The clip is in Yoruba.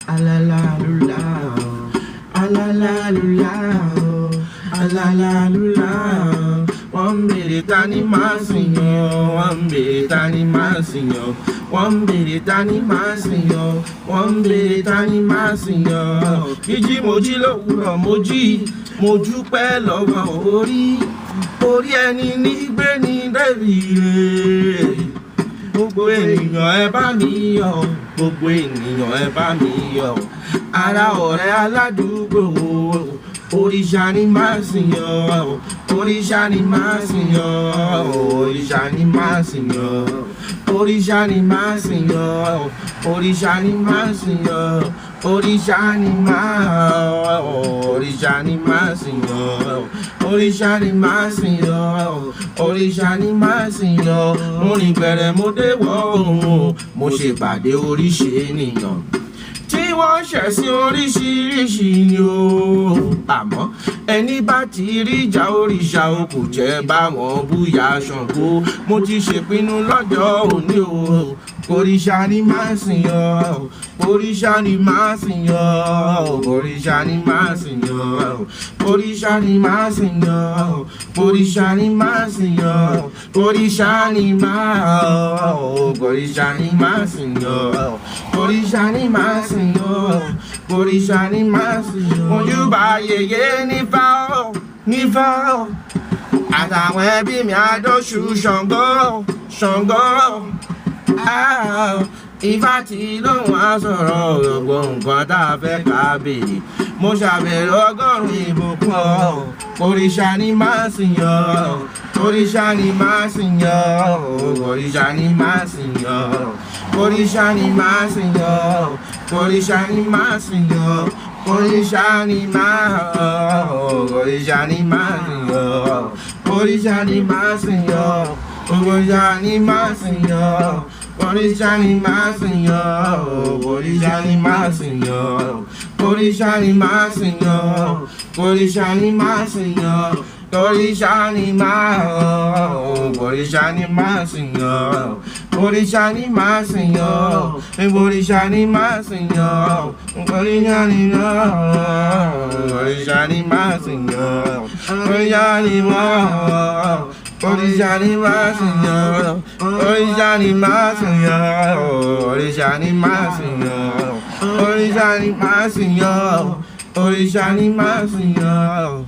Alalalula, alalalula, alalalula. Wọ́n ń bèrè ta ni màá sìn yàn, wọ́n ń bèrè ta ni màá sìn yàn, wọ́n ń bèrè ta ni màá sìn yàn, wọ́n ń bèrè ta ni màá sìn yàn. Jíjí mo jí lówùrọ̀ mo jí, mo dúpẹ́ lọ́wọ́ orí, orí ẹni nígbé ní débi rè. Gbogbo ènìyàn ẹ bá mi yọ̀, gbogbo ènìyàn ẹ bá mi yọ̀. Ará ọ̀rẹ́ aládùúgbò, òrìṣà ni màá sìn yàn, òrìṣà ni màá sìn yàn, òrìṣà ni màá sìn yàn, òrìṣà ni màá sìn yàn, òrìṣà ni màá sìn yàn, òrìṣà ni màá, òrìṣà ni màá sìn yàn, òrìṣà ni màá sìn yàn, òrìṣà ni màá sìn yàn. Mo rìn gbẹ̀rẹ̀ mo dé wọ̀ oòrùn, mo ṣèpàdé oríṣi ènìyàn tí wọ́n ṣẹ̀sìn oríṣiríṣi ni o. Àmọ́ ẹni bá ti rí ìjà òrìṣà o kò jẹ́ báwọn búyà Ṣàngó. Mo ti ṣèpinnu lọ́jọ́ òní o. Òrìṣà ni màá sìn yàn, òrìṣà ni màá sìn yàn, òrìṣà ni màá sìn yàn, òrìṣà ni màá sìn yàn, òrìṣà ni màá sìn yàn, òrìṣà ni màá, òrìṣà ni màá sìn yàn, òrìṣà ni màá sìn yàn, òrìṣà ni màá sìn yàn. Mojúbà yèyé nífà ó, nífà ó, àtàwọn ẹbí mi àdóṣù Ṣàngó, Ṣàngó. Ah, Ifá tí lóun á sọ̀rọ̀ gbogbo nǹkan tá a fẹ́ ká béèrè. Mo ṣàbẹ̀rẹ̀ 100 ìbùkún ọ̀. Òrìṣà ni màá sìn yàn, òrìṣà ni màá sìn yàn, òrìṣà ni màá sìn yàn, òrìṣà ni màá sìn yàn, òrìṣà ni màá sìn yàn, òrìṣà ni màá, òrìṣà ni màá sìn yàn, òrìṣà ni màá sìn yàn, òrìṣà ni màá sìn yàn, òrìṣà ni màá sìn yàn, òrìṣà ni màá sìn yàn, òrìṣà ni màá sìn yàn, òrìṣà ni màá sìn yàn, òrìṣà ni màá, òrìṣà ni màá sìn yàn, òrìṣà ni màá sìn yàn, òrìṣà ni màá sìn yàn, òrìṣà ni màá, òrìṣà ni màá sìn yàn, òrìṣà ni màá, òrìṣà ni màá sìn yàn, òrìṣà ni màá sìn yàn, òrìṣà ni màá sìn yàn, òrìṣà ni màá sìn yàn, òrìṣà ni màá sìn yàn.